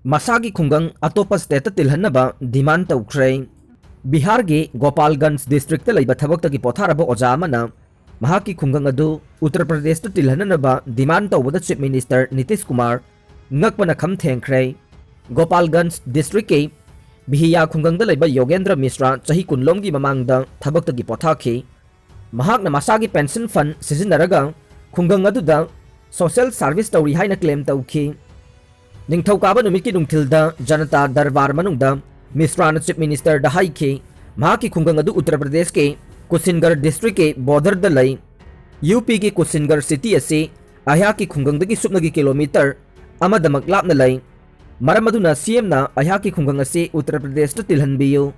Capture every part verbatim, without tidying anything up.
ꯃꯁꯥꯒꯤ ꯈꯨꯡꯒꯪ ꯑꯇꯣꯞꯄ stateꯇ ꯇꯤꯜꯍꯟꯅꯕ demand ꯇꯧꯈ꯭ꯔꯦ꯫ ꯕꯤꯍꯥꯔꯒꯤ ꯒꯣꯄꯥꯜꯒꯟꯖ districtꯇ ꯂꯩꯕ ꯊꯕꯛꯇꯒꯤ ꯄꯣꯊꯥꯔꯕ ꯑꯣꯖꯥ ꯑꯃꯅ ꯃꯍꯥꯛꯀꯤ ꯈꯨꯡꯒꯪ ꯑꯗꯨ ꯎꯠꯇꯔ ꯄ꯭ꯔꯗꯦꯁꯇ ꯇꯤꯜꯍꯟꯅꯅꯕ demand ꯇꯧꯕꯗ Chief Minister ꯅꯤꯇꯤꯁ ꯀꯨꯃꯥꯔ ꯉꯛꯄꯅ ꯈꯝ ꯊꯦꯡꯈ꯭ꯔꯦ꯫ ꯒꯣꯄꯥꯜꯒꯟꯖ districtꯀꯤ ꯕꯤꯍꯤꯌꯥ ꯈꯨꯡꯒꯪꯗ ꯂꯩꯕ ꯌꯣꯒꯦꯟꯗ꯭ꯔ ꯃꯤꯁ꯭ꯔꯥ ꯆꯍꯤ ꯀꯨꯟꯂꯣꯝꯒꯤ ꯃꯃꯥꯡꯗ ꯊꯕꯛꯇꯒꯤ ꯄꯣꯊꯥꯈꯤ꯫ ꯃꯍꯥꯛꯅ ꯃꯁꯥꯒꯤ pension fund ꯁꯤꯖꯤꯟꯅꯔꯒ ꯈꯨꯡꯒꯪ ꯑꯗꯨꯗ social service ꯇꯧꯔꯤ ꯍꯥꯏꯅ claim ꯇꯧꯈꯤ꯫ ꯅꯤꯡꯊꯧꯀꯥꯕ ꯅꯨꯃꯤꯠꯀꯤ ꯅꯨꯡꯊꯤꯜꯗ ꯖꯅꯇꯥ ꯗꯔꯕꯥꯔ ꯃꯅꯨꯡꯗ ꯃꯤꯁ꯭ꯔꯥꯅ Chief Ministerꯗ ꯍꯥꯏꯈꯤ, ꯃꯍꯥꯛꯀꯤ ꯈꯨꯡꯒꯪ ꯑꯗꯨ ꯎꯠꯇꯔ ꯄ꯭ꯔꯗꯦꯁꯀꯤ ꯀꯨꯁꯤꯟꯒꯔ districtꯀꯤ borderꯗ ꯂꯩ꯫ ꯌꯨ ꯄꯤꯒꯤ ꯀꯨꯁꯤꯟꯒꯔ city ꯑꯁꯤ ꯑꯩꯍꯥꯛꯀꯤ ꯈꯨꯡꯒꯪꯗꯒꯤ ꯁꯨꯞꯅꯒꯤ kilometre ꯑꯃꯗꯃꯛ ꯂꯥꯞꯅ ꯂꯩ꯫ ꯃꯔꯝ ꯑꯗꯨꯅ CMꯅ ꯑꯩꯍꯥꯛꯀꯤ ꯈꯨꯡꯒꯪ ꯑꯁꯤ ꯎꯠꯇꯔ ꯄ꯭ꯔꯗꯦꯁꯇ ꯇꯤꯜꯍꯟꯕꯤꯌꯨ꯫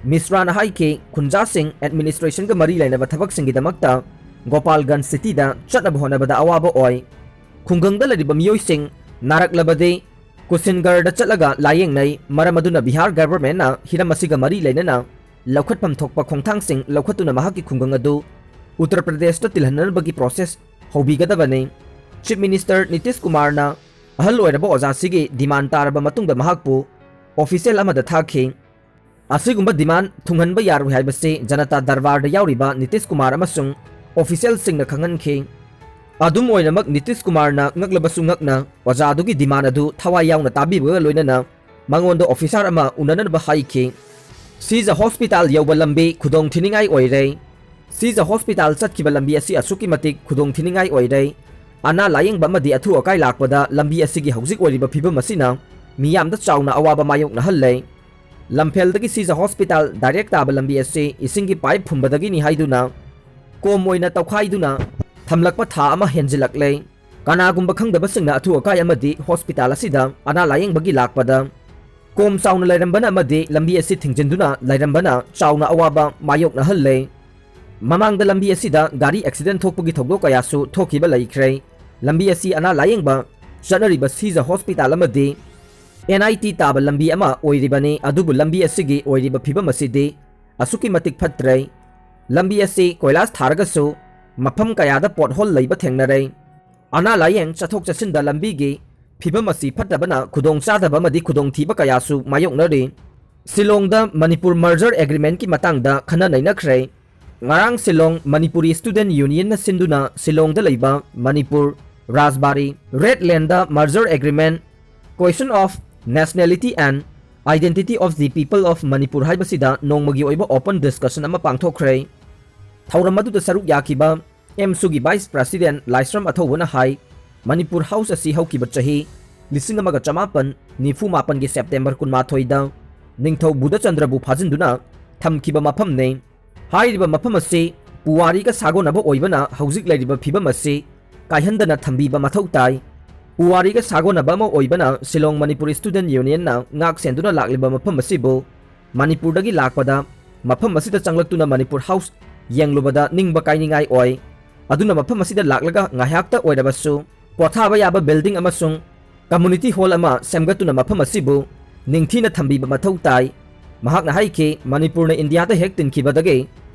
ꯃꯤꯁ꯭ꯔꯥꯅ ꯍꯥꯏꯈꯤ, ꯈꯨꯟꯖꯥꯁꯤꯡ administrationꯒ ꯃꯔꯤ ꯂꯩꯅꯕ ꯊꯕꯛꯁꯤꯡꯒꯤꯗꯃꯛꯇ ꯒꯣꯄꯥꯜꯒꯟꯖ cityꯗ ꯆꯠꯅꯕ ꯍꯣꯠꯅꯕꯗ ꯑꯋꯥꯕ ꯑꯣꯏ꯫ ꯈꯨꯡꯒꯪꯗ ꯂꯩꯔꯤꯕ ꯃꯤꯑꯣꯏꯁꯤꯡ ꯅꯥꯔꯛꯂꯕꯗꯤ ꯀꯨꯁꯤꯟꯒꯔꯗ ꯆꯠꯂꯒ ꯂꯥꯌꯦꯡꯅꯩ꯫ ꯃꯔꯝ ꯑꯗꯨꯅ ꯕꯤꯍꯥꯔ governmentꯅ ꯍꯤꯔꯝ ꯑꯁꯤꯒ ꯃꯔꯤ ꯂꯩꯅꯅ ꯂꯧꯈꯠꯐꯝ ꯊꯣꯛꯄ ꯈꯣꯡꯊꯥꯡꯁꯤꯡ ꯂꯧꯈꯠꯇꯨꯅ ꯃꯍꯥꯛꯀꯤ ꯈꯨꯡꯒꯪ ꯑꯗꯨ ꯎꯠꯇꯔ ꯄ꯭ꯔꯗꯦꯁꯇ ꯇꯤꯜꯍꯟꯅꯕꯒꯤ process ꯍꯧꯕꯤꯒꯗꯕꯅꯤ꯫ Chief Minister ꯅꯤꯇꯤꯁ ꯀꯨꯃꯥꯔꯅ ꯑꯍꯜ ꯑꯣꯏꯔꯕ ꯑꯣꯖꯥꯁꯤꯒꯤ demand ꯇꯥꯔꯕ ꯃꯇꯨꯡꯗ ꯃꯍꯥꯛꯄꯨ official ꯑꯃꯗ ꯊꯥꯈꯤ꯫ ꯑꯁꯤꯒꯨꯝꯕ demand ꯊꯨꯡꯍꯟꯕ ꯌꯥꯔꯣꯏ ꯍꯥꯏꯕꯁꯤ ꯖꯅꯇꯥ ꯗꯔꯕꯥꯔꯗ ꯌꯥꯎꯔꯤꯕ ꯅꯤꯇꯤꯁ ꯀꯨꯃꯥꯔ ꯑꯃꯁꯨꯡ officialꯁꯤꯡꯅ ꯈꯪꯍꯟꯈꯤ꯫ ꯑꯗꯨꯝ ꯑꯣꯏꯅꯃꯛ, ꯅꯤꯇꯤꯁ ꯀꯨꯃꯥꯔꯅ ꯉꯛꯂꯕꯁꯨ ꯉꯛꯅ ꯑꯣꯖꯥ ꯑꯗꯨꯒꯤ demand ꯑꯗꯨ ꯊꯋꯥꯏ ꯌꯥꯎꯅ ꯇꯥꯕꯤꯕꯒ ꯂꯣꯏꯅꯅ ꯃꯉꯣꯟꯗ officer ꯑꯃ ꯎꯅꯅꯕ ꯍꯥꯏꯈꯤ꯫ ꯁꯤꯖ hospital ꯌꯧꯕ ꯂꯝꯕꯤ ꯈꯨꯗꯣꯡ ꯊꯤꯅꯤꯡꯉꯥꯏ ꯑꯣꯏꯔꯦ꯫ ꯁꯤꯖ hospital ꯆꯠꯈꯤꯕ ꯂꯝꯕꯤ ꯑꯁꯤ ꯑꯁꯨꯛꯀꯤ ꯃꯇꯤꯛ ꯈꯨꯗꯣꯡ ꯊꯤꯅꯤꯡꯉꯥꯏ ꯑꯣꯏꯔꯦ꯫ ꯑꯅꯥ ꯂꯥꯌꯦꯡꯕ ꯑꯃꯗꯤ ꯑꯊꯨ ꯑꯀꯥꯏ ꯂꯥꯛꯄꯗ ꯂꯝꯕꯤ ꯑꯁꯤꯒꯤ ꯍꯧꯖꯤꯛ ꯑꯣꯏꯔꯤꯕ ꯐꯤꯕꯝ ꯑꯁꯤꯅ ꯃꯤꯌꯥꯝꯗ ꯆꯥꯎꯅ ꯑꯋꯥꯕ ꯃꯥꯌꯣꯛꯅꯍꯜꯂꯦ꯫ ꯂꯝꯐꯦꯜꯗꯒꯤ ꯁꯤꯖ hospital direct ꯇꯥꯕ ꯂꯝꯕꯤ ꯑꯁꯤ ꯏꯁꯤꯡꯒꯤ pipe ꯐꯨꯝꯕꯗꯒꯤꯅꯤ ꯍꯥꯏꯗꯨꯅ ꯀꯣꯝ ꯑꯣꯏꯅ ꯇꯧꯈꯥꯏꯗꯨꯅ ꯊꯝꯂꯛꯄ ꯊꯥ ꯑꯃ ꯍꯦꯟꯖꯤꯜꯂꯛꯂꯦ꯫ ꯀꯅꯥꯒꯨꯝꯕ ꯈꯪꯗꯕꯁꯤꯡꯅ ꯑꯊꯨ ꯑꯀꯥꯏ ꯑꯃꯗꯤ hospital ꯑꯁꯤꯗ ꯑꯅꯥ ꯂꯥꯌꯦꯡꯕꯒꯤ ꯂꯥꯛꯄꯗ ꯀꯣꯝ ꯆꯥꯎꯅ ꯂꯩꯔꯝꯕꯅ ꯑꯃꯗꯤ ꯂꯝꯕꯤ ꯑꯁꯤ ꯊꯤꯡꯖꯤꯟꯗꯨꯅ ꯂꯩꯔꯝꯕꯅ ꯆꯥꯎꯅ ꯑꯋꯥꯕ ꯃꯥꯌꯣꯛꯅꯍꯜꯂꯦ꯫ ꯃꯃꯥꯡꯗ ꯂꯝꯕꯤ ꯑꯁꯤꯗ ꯒꯥꯔꯤ accident ꯊꯣꯛꯄꯒꯤ ꯊꯧꯗꯣꯛ ꯀꯌꯥꯁꯨ ꯊꯣꯛꯈꯤꯕ ꯂꯩꯈ꯭ꯔꯦ꯫ ꯂꯝꯕꯤ ꯑꯁꯤ ꯑꯅꯥ ꯂꯥꯌꯦꯡꯕ ꯆꯠꯅꯔꯤꯕ ꯁꯤꯖ hospital ꯑꯃꯗꯤ NIT ꯇꯥꯕ ꯂꯝꯕꯤ ꯑꯃ ꯑꯣꯏꯔꯤꯕꯅꯤ, ꯑꯗꯨꯕꯨ ꯂꯝꯕꯤ ꯑꯁꯤꯒꯤ ꯑꯣꯏꯔꯤꯕ ꯐꯤꯕꯝ ꯑꯁꯤꯗꯤ ꯑꯁꯨꯛꯀꯤ ꯃꯇꯤꯛ ꯐꯠꯇ꯭ꯔꯦ꯫ ꯂꯝꯕꯤ ꯑꯁꯤ ꯀꯣꯏꯂꯥꯁ ꯊꯥꯔꯒꯁꯨ ꯃꯐꯝ ꯀꯌꯥꯗ pothole ꯂꯩꯕ ꯊꯦꯡꯅꯔꯦ꯫ ꯑꯅꯥ ꯂꯥꯌꯦꯡ ꯆꯠꯊꯣꯛ ꯆꯠꯁꯤꯟꯗ ꯂꯝꯕꯤꯒꯤ ꯐꯤꯕꯝ ꯑꯁꯤ ꯐꯠꯇꯕꯅ ꯈꯨꯗꯣꯡꯆꯥꯗꯕ ꯑꯃꯗꯤ ꯈꯨꯗꯣꯡꯊꯤꯕ ꯀꯌꯥꯁꯨ ꯃꯥꯌꯣꯛꯅꯔꯤ꯫ ꯁꯤꯂꯣꯡꯗ ꯃꯅꯤꯄꯨꯔ merger agreementꯀꯤ ꯃꯇꯥꯡꯗ ꯈꯟꯅ ꯅꯩꯅꯈ꯭ꯔꯦ꯫ ꯉꯔꯥꯡ ꯁꯤꯂꯣꯡ ꯃꯅꯤꯄꯨꯔꯤ Student Unionꯅ ꯁꯤꯟꯗꯨꯅ ꯁꯤꯂꯣꯡꯗ ꯂꯩꯕ Manipur ꯔꯥꯖꯕꯥꯔꯤ Red Landꯗ merger agreement, question of nationality and identity of the people of Manipur ꯍꯥꯏꯕꯁꯤꯗ ꯅꯣꯡꯃꯒꯤ ꯑꯣꯏꯕ open discussion ꯑꯃ ꯄꯥꯡꯊꯣꯛꯈ꯭ꯔꯦ꯫ ꯊꯧꯔꯝ ꯑꯗꯨꯗ ꯁꯔꯨꯛ ꯌꯥꯈꯤꯕ ꯑꯦꯝꯁꯨꯒꯤ Vice President ꯂꯥꯏꯁ꯭ꯔꯝ ꯑꯊꯧꯕꯅ ꯍꯥꯏ, ꯃꯅꯤꯄꯨꯔ ꯍꯥꯎꯁ ꯑꯁꯤ ꯍꯧꯈꯤꯕ ꯆꯍꯤ ꯂꯤꯁꯤꯡ ꯑꯃꯒ ꯆꯃꯥꯄꯟ ꯅꯤꯐꯨ ꯃꯥꯄꯟꯒꯤ ꯁꯦꯞꯇꯦꯝꯕꯔ ꯀꯨꯟꯃꯥꯊꯣꯏꯗ ꯅꯤꯡꯊꯧ ꯕꯨꯙꯆꯟꯗ꯭ꯔꯕꯨ ꯐꯥꯖꯤꯟꯗꯨꯅ ꯊꯝꯈꯤꯕ ꯃꯐꯝꯅꯤ꯫ ꯍꯥꯏꯔꯤꯕ ꯃꯐꯝ ꯑꯁꯤ ꯄꯨꯋꯥꯔꯤꯒ ꯁꯥꯒꯣꯟꯅꯕ ꯑꯣꯏꯕꯅ ꯍꯧꯖꯤꯛ ꯂꯩꯔꯤꯕ ꯐꯤꯕꯝ ꯑꯁꯤ ꯀꯥꯏꯍꯟꯗꯅ ꯊꯝꯕꯤꯕ ꯃꯊꯧ ꯇꯥꯏ꯫ ꯄꯨꯋꯥꯔꯤꯒ ꯁꯥꯒꯣꯟꯅꯕ ꯑꯃ ꯑꯣꯏꯕꯅ ꯁꯤꯂꯣꯡ ꯃꯅꯤꯄꯨꯔ Student Unionꯅ ꯉꯥꯛ ꯁꯦꯟꯗꯨꯅ ꯂꯥꯛꯂꯤꯕ ꯃꯐꯝ ꯑꯁꯤꯕꯨ ꯃꯅꯤꯄꯨꯔꯗꯒꯤ ꯂꯥꯛꯄꯗ ꯃꯐꯝ ꯑꯁꯤꯗ ꯆꯪꯂꯛꯇꯨꯅ ꯃꯅꯤꯄꯨꯔ ꯍꯥꯎꯁ ꯌꯦꯡꯂꯨꯕꯗ ꯅꯤꯡꯕ ꯀꯥꯏꯅꯤꯡꯉꯥꯏ ꯑꯣꯏ꯫ ꯑꯗꯨꯅ ꯃꯐꯝ ꯑꯁꯤꯗ ꯂꯥꯛꯂꯒ ꯉꯥꯏꯍꯥꯛꯇ ꯑꯣꯏꯔꯕꯁꯨ ꯄꯣꯊꯥꯕ ꯌꯥꯕ building ꯑꯃꯁꯨꯡ community hall ꯑꯃ ꯁꯦꯝꯒꯠꯇꯨꯅ ꯃꯐꯝ ꯑꯁꯤꯕꯨ ꯅꯤꯡꯊꯤꯅ ꯊꯝꯕꯤꯕ ꯃꯊꯧ ꯇꯥꯏ꯫ ꯃꯍꯥꯛꯅ ꯍꯥꯏꯈꯤ, ꯃꯅꯤꯄꯨꯔꯅ ꯏꯟꯗꯤꯌꯥꯗ ꯍꯦꯛ ꯇꯤꯟꯈꯤꯕꯗꯒꯤ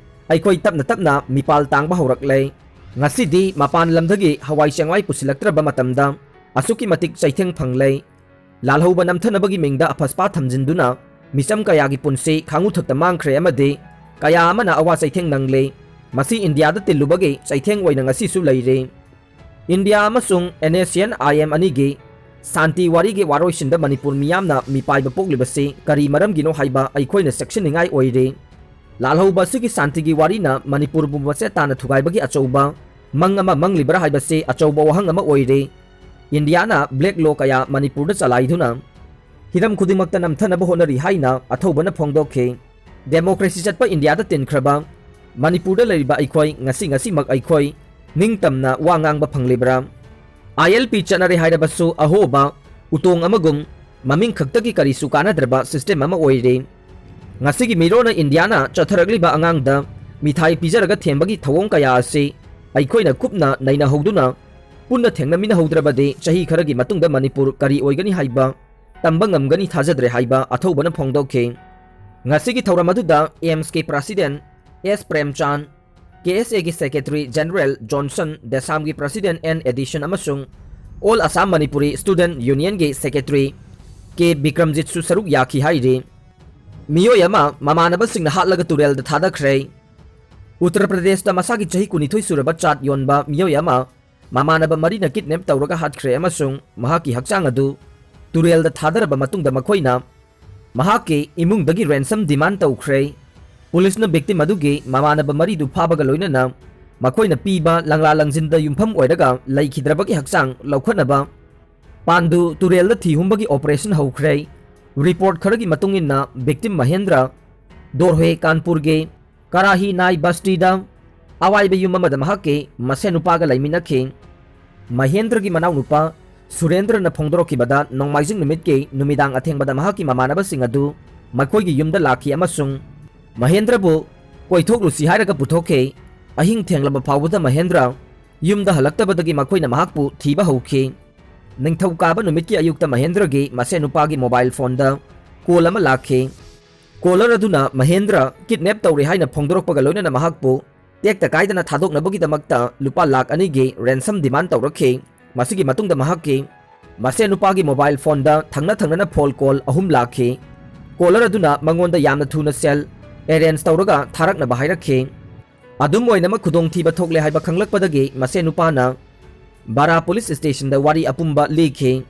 ꯑꯩꯈꯣꯏ ꯇꯞꯅ ꯇꯞꯅ ꯃꯤꯄꯥꯜ ꯇꯥꯡꯕ ꯍꯧꯔꯛꯂꯦ꯫ ꯉꯁꯤꯗꯤ ꯃꯄꯥꯟ ꯂꯝꯗꯒꯤ ꯍꯋꯥꯏ ꯆꯦꯡꯋꯥꯏ ꯄꯨꯁꯤꯜꯂꯛꯇ꯭ꯔꯕ ꯃꯇꯝꯗ ꯑꯁꯨꯛꯀꯤ ꯃꯇꯤꯛ ꯆꯩꯊꯦꯡ ꯐꯪꯂꯦ꯫ ꯂꯥꯜꯍꯧꯕ ꯅꯝꯊꯅꯕꯒꯤ ꯃꯤꯡꯗ ꯑꯐꯁꯄꯥ ꯊꯝꯖꯤꯟꯗꯨꯅ ꯃꯤꯆꯝ ꯀꯌꯥꯒꯤ ꯄꯨꯟꯁꯤ ꯈꯥꯡꯉꯨꯊꯛꯇ ꯃꯥꯡꯈ꯭ꯔꯦ ꯑꯃꯗꯤ ꯀꯌꯥ ꯑꯃꯅ ꯑꯋꯥ ꯆꯩꯊꯦꯡ ꯅꯪꯂꯤ꯫ ꯃꯁꯤ ꯏꯟꯗꯤꯌꯥꯗ ꯇꯤꯜꯂꯨꯕꯒꯤ ꯆꯩꯊꯦꯡ ꯑꯣꯏꯅ ꯉꯁꯤꯁꯨ ꯂꯩꯔꯤ꯫ ꯏꯟꯗꯤꯌꯥ ꯑꯃꯁꯨꯡ NSCN IM ꯑꯅꯤꯒꯤ ꯁꯥꯟꯇꯤ ꯋꯥꯔꯤꯒꯤ ꯋꯥꯔꯣꯏꯁꯤꯟꯗ ꯃꯅꯤꯄꯨꯔ ꯃꯤꯌꯥꯝꯅ ꯃꯤꯄꯥꯏꯕ ꯄꯣꯛꯂꯤꯕꯁꯤ ꯀꯔꯤ ꯃꯔꯝꯒꯤꯅꯣ ꯍꯥꯏꯕ ꯑꯩꯈꯣꯏꯅ ꯆꯦꯛꯁꯤꯟꯅꯤꯡꯉꯥꯏ ꯑꯣꯏꯔꯤ꯫ ꯂꯥꯜꯍꯧꯕ ꯑꯁꯤꯒꯤ ꯁꯥꯟꯇꯤꯒꯤ ꯋꯥꯔꯤꯅ ꯃꯅꯤꯄꯨꯔꯕꯨ ꯃꯆꯦꯠ ꯇꯥꯅ ꯊꯨꯒꯥꯏꯕꯒꯤ ꯑꯆꯧꯕ ꯃꯪ ꯑꯃ ꯃꯪꯂꯤꯕ꯭ꯔꯥ ꯍꯥꯏꯕꯁꯤ ꯑꯆꯧꯕ ꯋꯥꯍꯪ ꯑꯃ ꯑꯣꯏꯔꯤ꯫ ꯏꯟꯗꯤꯌꯥꯅ black law ꯀꯌꯥ ꯃꯅꯤꯄꯨꯔꯗ ꯆꯂꯥꯏꯗꯨꯅ ꯍꯤꯔꯝ ꯈꯨꯗꯤꯡꯃꯛꯇ ꯅꯝꯊꯅꯕ ꯍꯣꯠꯅꯔꯤ ꯍꯥꯏꯅ ꯑꯊꯧꯕꯅ ꯐꯣꯡꯗꯣꯛꯈꯤ꯫ Democracy ꯆꯠꯄ ꯏꯟꯗꯤꯌꯥꯗ ꯇꯤꯟꯈ꯭ꯔꯕ ꯃꯅꯤꯄꯨꯔꯗ ꯂꯩꯔꯤꯕ ꯑꯩꯈꯣꯏ ꯉꯁꯤ ꯉꯁꯤꯃꯛ ꯑꯩꯈꯣꯏ ꯅꯤꯡꯇꯝꯅ ꯋꯥ ꯉꯥꯡꯕ ꯐꯪꯂꯤꯕ꯭ꯔꯥ? ILP ꯆꯠꯅꯔꯦ ꯍꯥꯏꯔꯕꯁꯨ ꯑꯍꯣꯕ ꯎꯇꯣꯡ ꯑꯃꯒꯨꯝ ꯃꯃꯤꯡ ꯈꯛꯇꯒꯤ ꯀꯔꯤꯁꯨ ꯀꯥꯟꯅꯗ꯭ꯔꯕ system ꯑꯃ ꯑꯣꯏꯔꯦ꯫ ꯉꯁꯤꯒꯤ ꯃꯤꯔꯣꯟꯅ ꯏꯟꯗꯤꯌꯥꯅ ꯆꯠꯊꯔꯛꯂꯤꯕ ꯑꯉꯥꯡꯗ ꯃꯤꯊꯥꯏ ꯄꯤꯖꯔꯒ ꯊꯦꯝꯕꯒꯤ ꯊꯧꯑꯣꯡ ꯀꯌꯥ ꯑꯁꯤ ꯑꯩꯈꯣꯏꯅ ꯀꯨꯞꯅ ꯅꯩꯅꯍꯧꯗꯨꯅ ꯄꯨꯟꯅ ꯊꯦꯡꯅꯃꯤꯟꯅꯍꯧꯗ꯭ꯔꯕꯗꯤ ꯆꯍꯤ ꯈꯔꯒꯤ ꯃꯇꯨꯡꯗ ꯃꯅꯤꯄꯨꯔ ꯀꯔꯤ ꯑꯣꯏꯒꯅꯤ ꯍꯥꯏꯕ ꯇꯝꯕ ꯉꯝꯒꯅꯤ ꯊꯥꯖꯗ꯭ꯔꯦ ꯍꯥꯏꯕ ꯑꯊꯧꯕꯅ ꯐꯣꯡꯗꯣꯛꯈꯤ꯫ ꯉꯁꯤꯒꯤ ꯊꯧꯔꯝ ꯑꯗꯨꯗ AIIMSꯀꯤ President S ꯄ꯭ꯔꯦꯝꯆꯥꯟ, KSAꯒꯤ Secretary General Johnson, DESAMꯒꯤ President N Edison ꯑꯃꯁꯨꯡ All Assam Manipuri Student Unionꯒꯤ Secretary ꯀꯦ ꯕꯤꯀ꯭ꯔꯝꯖꯤꯠꯁꯨ ꯁꯔꯨꯛ ꯌꯥꯈꯤ ꯍꯥꯏꯔꯤ꯫ ꯃꯤꯑꯣꯏ ꯑꯃ ꯃꯃꯥꯟꯅꯕꯁꯤꯡꯅ ꯍꯥꯠꯂꯒ ꯇꯨꯔꯦꯜꯗ ꯊꯥꯗꯈ꯭ꯔꯦ꯫ ꯎꯠꯇꯔ ꯄ꯭ꯔꯗꯦꯁꯇ ꯃꯁꯥꯒꯤ ꯆꯍꯤ ꯀꯨꯟꯅꯤꯊꯣꯏ ꯁꯨꯔꯕ ꯆꯥꯠ ꯌꯣꯟꯕ ꯃꯤꯑꯣꯏ ꯑꯃ ꯃꯃꯥꯟꯅꯕ ꯃꯔꯤꯅ kidnap ꯇꯧꯔꯒ ꯍꯥꯠꯈ꯭ꯔꯦ ꯑꯃꯁꯨꯡ ꯃꯍꯥꯛꯀꯤ ꯍꯛꯆꯥꯡ ꯑꯗꯨ ꯇꯨꯔꯦꯜꯗ ꯊꯥꯗꯔꯕ ꯃꯇꯨꯡꯗ ꯃꯈꯣꯏꯅ ꯃꯍꯥꯛꯀꯤ ꯏꯃꯨꯡꯗꯒꯤ ransom demand ꯇꯧꯈ꯭ꯔꯦ꯫ ꯄꯨꯂꯤꯁꯅ victim ꯑꯗꯨꯒꯤ ꯃꯃꯥꯟꯅꯕ ꯃꯔꯤꯗꯨ ꯐꯥꯕꯒ ꯂꯣꯏꯅꯅ ꯃꯈꯣꯏꯅ ꯄꯤꯕ ꯂꯪꯂꯥ ꯂꯪꯖꯤꯟꯗ ꯌꯨꯝꯐꯝ ꯑꯣꯏꯔꯒ ꯂꯩꯈꯤꯗ꯭ꯔꯕꯒꯤ ꯍꯛꯆꯥꯡ ꯂꯧꯈꯠꯅꯕ ꯄꯥꯟꯗꯨ ꯇꯨꯔꯦꯜꯗ ꯊꯤ ꯍꯨꯝꯕꯒꯤ operation ꯍꯧꯈ꯭ꯔꯦ꯫ Report ꯈꯔꯒꯤ ꯃꯇꯨꯡ ꯏꯟꯅ victim ꯃꯍꯦꯟꯗ꯭ꯔ ꯗꯣꯔꯍꯦ ꯀꯥꯟꯄꯨꯔꯒꯤ ꯀꯔꯥꯍꯤ ꯅꯥꯏ ꯕꯁꯇꯤꯗ ꯑꯋꯥꯏꯕ ꯌꯨꯝ ꯑꯃꯗ ꯃꯍꯥꯛꯀꯤ ꯃꯁꯦꯟ ꯅꯨꯄꯥꯒ ꯂꯩꯃꯤꯟꯅꯈꯤ꯫ ꯃꯍꯦꯟꯗ꯭ꯔꯒꯤ ꯃꯅꯥꯎꯅꯨꯄꯥ ꯁꯨꯔꯦꯟꯗ꯭ꯔꯅ ꯐꯣꯡꯗꯣꯔꯛꯈꯤꯕꯗ ꯅꯣꯡꯃꯥꯏꯖꯤꯡ ꯅꯨꯃꯤꯠꯀꯤ ꯅꯨꯃꯤꯗꯥꯡ ꯑꯊꯦꯡꯕꯗ ꯃꯍꯥꯛꯀꯤ ꯃꯃꯥꯟꯅꯕꯁꯤꯡ ꯑꯗꯨ ꯃꯈꯣꯏꯒꯤ ꯌꯨꯝꯗ ꯂꯥꯛꯈꯤ ꯑꯃꯁꯨꯡ ꯃꯍꯦꯟꯗ꯭ꯔꯕꯨ ꯀꯣꯏꯊꯣꯛꯂꯨꯁꯤ ꯍꯥꯏꯔꯒ ꯄꯨꯊꯣꯛꯈꯤ꯫ ꯑꯍꯤꯡ ꯊꯦꯡꯂꯕ ꯐꯥꯎꯕꯗ ꯃꯍꯦꯟꯗ꯭ꯔ ꯌꯨꯝꯗ ꯍꯜꯂꯛꯇꯕꯗꯒꯤ ꯃꯈꯣꯏꯅ ꯃꯍꯥꯛꯄꯨ ꯊꯤꯕ ꯍꯧꯈꯤ꯫ ꯅꯤꯡꯊꯧꯀꯥꯕ ꯅꯨꯃꯤꯠꯀꯤ ꯑꯌꯨꯛꯇ ꯃꯍꯦꯟꯗ꯭ꯔꯒꯤ ꯃꯁꯦꯟ ꯅꯨꯄꯥꯒꯤ mobile phoneꯗ call ꯑꯃ ꯂꯥꯛꯈꯤ꯫ Caller ꯑꯗꯨꯅ ꯃꯍꯦꯟꯗ꯭ꯔ kidnap ꯇꯧꯔꯦ ꯍꯥꯏꯅ ꯐꯣꯡꯗꯣꯔꯛꯄꯒ ꯂꯣꯏꯅꯅ ꯃꯍꯥꯛꯄꯨ ꯇꯦꯛꯇ ꯀꯥꯏꯗꯅ ꯊꯥꯗꯣꯛꯅꯕꯒꯤꯗꯃꯛꯇ ꯂꯨꯄꯥ ꯂꯥꯈ ꯑꯅꯤꯒꯤ ransom demand ꯇꯧꯔꯛꯈꯤ꯫ ꯃꯁꯤꯒꯤ ꯃꯇꯨꯡꯗ ꯃꯍꯥꯛꯀꯤ ꯃꯁꯦꯟ ꯅꯨꯄꯥꯒꯤ mobile phoneꯗ ꯊꯪꯅ ꯊꯪꯅꯅ phone call ꯑꯍꯨꯝ ꯂꯥꯛꯈꯤ꯫ Caller ꯑꯗꯨꯅ ꯃꯉꯣꯟꯗ ꯌꯥꯝꯅ ꯊꯨꯅ ꯁꯦꯜ arrange ꯇꯧꯔꯒ ꯊꯥꯔꯛꯅꯕ ꯍꯥꯏꯔꯛꯈꯤ꯫ ꯑꯗꯨꯝ ꯑꯣꯏꯅꯃꯛ ꯈꯨꯗꯣꯡꯊꯤꯕ ꯊꯣꯛꯂꯦ ꯍꯥꯏꯕ ꯈꯪꯂꯛꯄꯗꯒꯤ ꯃꯁꯦꯟ ꯅꯨꯄꯥꯅ ꯕꯥꯔꯥ police stationꯗ ꯋꯥꯔꯤ ꯑꯄꯨꯝꯕ ꯂꯤꯈꯤ꯫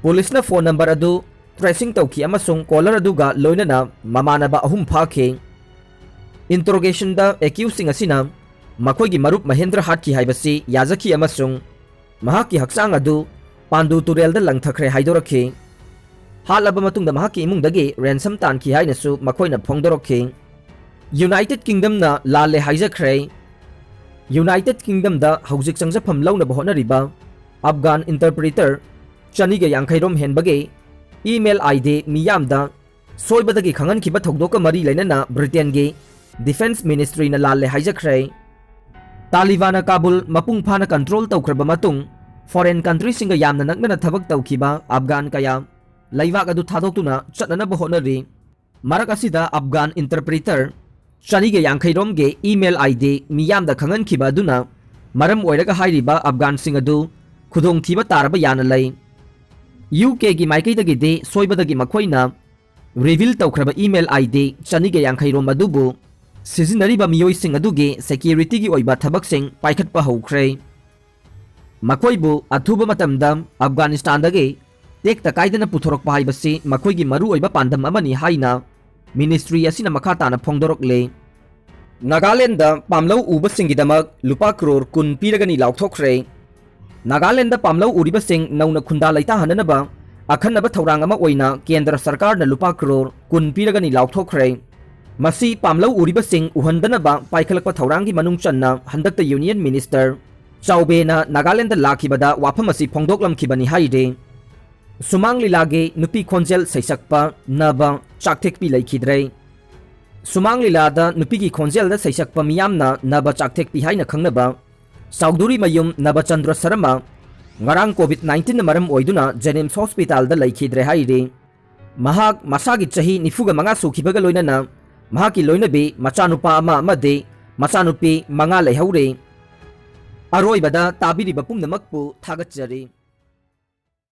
ꯄꯨꯂꯤꯁꯅ phone number ꯑꯗꯨ tracing ꯇꯧꯈꯤ ꯑꯃꯁꯨꯡ caller ꯑꯗꯨꯒ ꯂꯣꯏꯅꯅ ꯃꯃꯥꯟꯅꯕ ꯑꯍꯨꯝ ꯐꯥꯈꯤ꯫ Interrogationꯗ accusedꯁꯤꯡ ꯑꯁꯤꯅ ꯃꯈꯣꯏꯒꯤ ꯃꯔꯨꯞ ꯃꯍꯦꯟꯗ꯭ꯔ ꯍꯥꯠꯈꯤ ꯍꯥꯏꯕꯁꯤ ꯌꯥꯖꯈꯤ ꯑꯃꯁꯨꯡ ꯃꯍꯥꯛꯀꯤ ꯍꯛꯆꯥꯡ ꯑꯗꯨ ꯄꯥꯟꯗꯨ ꯇꯨꯔꯦꯜꯗ ꯂꯪꯊꯈ꯭ꯔꯦ ꯍꯥꯏꯗꯣꯔꯛꯈꯤ꯫ ꯍꯥꯠꯂꯕ ꯃꯇꯨꯡꯗ ꯃꯍꯥꯛꯀꯤ ꯏꯃꯨꯡꯗꯒꯤ ransom ꯇꯥꯟꯈꯤ ꯍꯥꯏꯅꯁꯨ ꯃꯈꯣꯏꯅ ꯐꯣꯡꯗꯣꯔꯛꯈꯤ꯫ United Kingdomꯅ ꯂꯥꯜꯂꯦ ꯍꯥꯏꯖꯈ꯭ꯔꯦ꯫ United Kingdomꯗ ꯍꯧꯖꯤꯛ ꯆꯪꯖꯐꯝ ꯂꯧꯅꯕ ꯍꯣꯠꯅꯔꯤꯕ Afghan interpreter ꯆꯅꯤꯒ ꯌꯥꯡꯈꯩ ꯔꯣꯝ ꯍꯦꯟꯕꯒꯤ email ID ꯃꯤꯌꯥꯝꯗ ꯁꯣꯏꯕꯗꯒꯤ ꯈꯪꯍꯟꯈꯤꯕ ꯊꯧꯗꯣꯛꯀ ꯃꯔꯤ ꯂꯩꯅꯅ Britainꯒꯤ Defence Ministryꯅ ꯂꯥꯜꯂꯦ ꯍꯥꯏꯖꯈ꯭ꯔꯦ꯫ ꯇꯥꯂꯤꯕꯥꯟꯅ ꯀꯥꯕꯨꯜ ꯃꯄꯨꯡ ꯐꯥꯅ control ꯇꯧꯈ꯭ꯔꯕ ꯃꯇꯨꯡ, foreign countryꯁꯤꯡꯒ ꯌꯥꯝꯅ ꯅꯛꯅꯅ ꯊꯕꯛ ꯇꯧꯈꯤꯕ Afghan ꯀꯌꯥ ꯂꯩꯕꯥꯛ ꯑꯗꯨ ꯊꯥꯗꯣꯛꯇꯨꯅ ꯆꯠꯅꯅꯕ ꯍꯣꯠꯅꯔꯤ꯫ ꯃꯔꯛ ꯑꯁꯤꯗ Afghan interpreter ꯆꯅꯤꯒ ꯌꯥꯡꯈꯩ ꯔꯣꯝꯒꯤ email ID ꯃꯤꯌꯥꯝꯗ ꯈꯪꯍꯟꯈꯤꯕ ꯑꯗꯨꯅ ꯃꯔꯝ ꯑꯣꯏꯔꯒ ꯍꯥꯏꯔꯤꯕ Afghanꯁꯤꯡ ꯑꯗꯨ ꯈꯨꯗꯣꯡꯊꯤꯕ ꯇꯥꯔꯕ ꯌꯥꯅ ꯂꯩ꯫ ꯌꯨ ꯀꯦꯒꯤ ꯃꯥꯏꯀꯩꯗꯒꯤꯗꯤ ꯁꯣꯏꯕꯗꯒꯤ ꯃꯈꯣꯏꯅ ꯔꯤꯚꯤꯜ ꯇꯧꯈ꯭ꯔꯕ ꯏꯃꯦꯜ ꯑꯥꯏ ꯗꯤ ꯆꯅꯤꯒ ꯌꯥꯡꯈꯩ ꯔꯣꯝ ꯑꯗꯨꯕꯨ ꯁꯤꯖꯤꯟꯅꯔꯤꯕ ꯃꯤꯑꯣꯏꯁꯤꯡ ꯑꯗꯨꯒꯤ ꯁꯦꯀ꯭ꯌꯨꯔꯤꯇꯤꯒꯤ ꯑꯣꯏꯕ ꯊꯕꯛꯁꯤꯡ ꯄꯥꯏꯈꯠꯄ ꯍꯧꯈ꯭ꯔꯦ꯫ ꯃꯈꯣꯏꯕꯨ ꯑꯊꯨꯕ ꯃꯇꯝꯗ ꯑꯐꯒꯥꯅꯤꯁꯇꯥꯟꯗꯒꯤ ꯇꯦꯛꯇ ꯀꯥꯏꯗꯅ ꯄꯨꯊꯣꯔꯛꯄ ꯍꯥꯏꯕꯁꯤ ꯃꯈꯣꯏꯒꯤ ꯃꯔꯨꯑꯣꯏꯕ ꯄꯥꯟꯗꯝ ꯑꯃꯅꯤ ꯍꯥꯏꯅ ꯃꯤꯅꯤꯁꯇ꯭ꯔꯤ ꯑꯁꯤꯅ ꯃꯈꯥ ꯇꯥꯅ ꯐꯣꯡꯗꯣꯔꯛꯂꯦ꯫ ꯅꯥꯒꯥꯂꯦꯟꯗ ꯄꯥꯝꯂꯧ ꯎꯕꯁꯤꯡꯒꯤꯗꯃꯛ ꯂꯨꯄꯥ ꯀ꯭ꯔꯣꯔ ꯀꯨꯟ ꯄꯤꯔꯒꯅꯤ ꯂꯥꯎꯊꯣꯛꯈ꯭ꯔꯦ꯫ ꯅꯥꯒꯥꯂꯦꯟꯗ ꯄꯥꯝꯂꯧ ꯎꯔꯤꯕꯁꯤꯡ ꯅꯧꯅ ꯈꯨꯟꯗꯥ ꯂꯩꯇꯥꯍꯟꯅꯅꯕ ꯑꯈꯟꯅꯕ ꯊꯧꯔꯥꯡ ꯑꯃ ꯑꯣꯏꯅ ꯀꯦꯟꯗ꯭ꯔ ꯁꯔꯀꯥꯔꯅ ꯂꯨꯄꯥ ꯀ꯭ꯔꯣꯔ ꯀꯨꯟ ꯄꯤꯔꯒꯅꯤ ꯂꯥꯎꯊꯣꯛꯈ꯭ꯔꯦ꯫ ꯃꯁꯤ ꯄꯥꯝꯂꯧ ꯎꯔꯤꯕꯁꯤꯡ ꯎꯍꯟꯗꯅꯕ ꯄꯥꯏꯈꯠꯂꯛꯄ ꯊꯧꯔꯥꯡꯒꯤ ꯃꯅꯨꯡ ꯆꯟꯅ ꯍꯟꯗꯛꯇ ꯌꯨꯅꯤꯌꯟ ꯃꯤꯅꯤꯁꯇꯔ ꯆꯥꯎꯕꯦꯅ ꯅꯥꯒꯥꯂꯦꯟꯗ ꯂꯥꯛꯈꯤꯕꯗ ꯋꯥꯐꯝ ꯑꯁꯤ ꯐꯣꯡꯗꯣꯛꯂꯝꯈꯤꯕꯅꯤ ꯍꯥꯏꯔꯤ꯫ ꯁꯨꯃꯥꯡ ꯂꯤꯂꯥꯒꯤ ꯅꯨꯄꯤ ꯈꯣꯟꯖꯦꯜ ꯁꯩꯁꯛꯄ ꯅꯕ ꯆꯥꯛꯊꯦꯛꯄꯤ ꯂꯩꯈꯤꯗ꯭ꯔꯦ꯫ ꯁꯨꯃꯥꯡ ꯂꯤꯂꯥꯗ ꯅꯨꯄꯤꯒꯤ ꯈꯣꯟꯖꯦꯜꯗ ꯁꯩꯁꯛꯄ ꯃꯤꯌꯥꯝꯅ ꯅꯕ ꯆꯥꯛꯊꯦꯛꯄꯤ ꯍꯥꯏꯅ ꯈꯪꯅꯕ ꯆꯧꯙꯨꯔꯤ ꯃꯌꯨꯝ ꯅꯕꯆꯟꯗ꯭ꯔ ꯁꯔꯃ ꯉꯔꯥꯡ ꯀꯣꯚꯤꯗ ꯅꯥꯏꯟꯇꯤꯟꯅ ꯃꯔꯝ ꯑꯣꯏꯗꯨꯅ ꯖꯦꯅꯤꯝꯁ ꯍꯣꯁꯄꯤꯇꯥꯜꯗ ꯂꯩꯈꯤꯗ꯭ꯔꯦ ꯍꯥꯏꯔꯤ꯫ ꯃꯍꯥꯛ ꯃꯁꯥꯒꯤ ꯆꯍꯤ ꯅꯤꯐꯨꯒ ꯃꯉꯥ ꯁꯨꯈꯤꯕꯒ ꯂꯣꯏꯅꯅ ꯃꯍꯥꯛꯀꯤ ꯂꯣꯏꯅꯕꯤ ꯃꯆꯥꯅꯨꯄꯥ ꯑꯃ ꯑꯃꯗꯤ ꯃꯆꯥꯅꯨꯄꯤ ꯃꯉꯥ ꯂꯩꯍꯧꯔꯤ꯫ ꯑꯔꯣꯏꯕꯗ ꯇꯥꯕꯤꯔꯤꯕ ꯄꯨꯝꯅꯃꯛꯄꯨ ꯊꯥꯒꯠꯆꯔꯤ꯫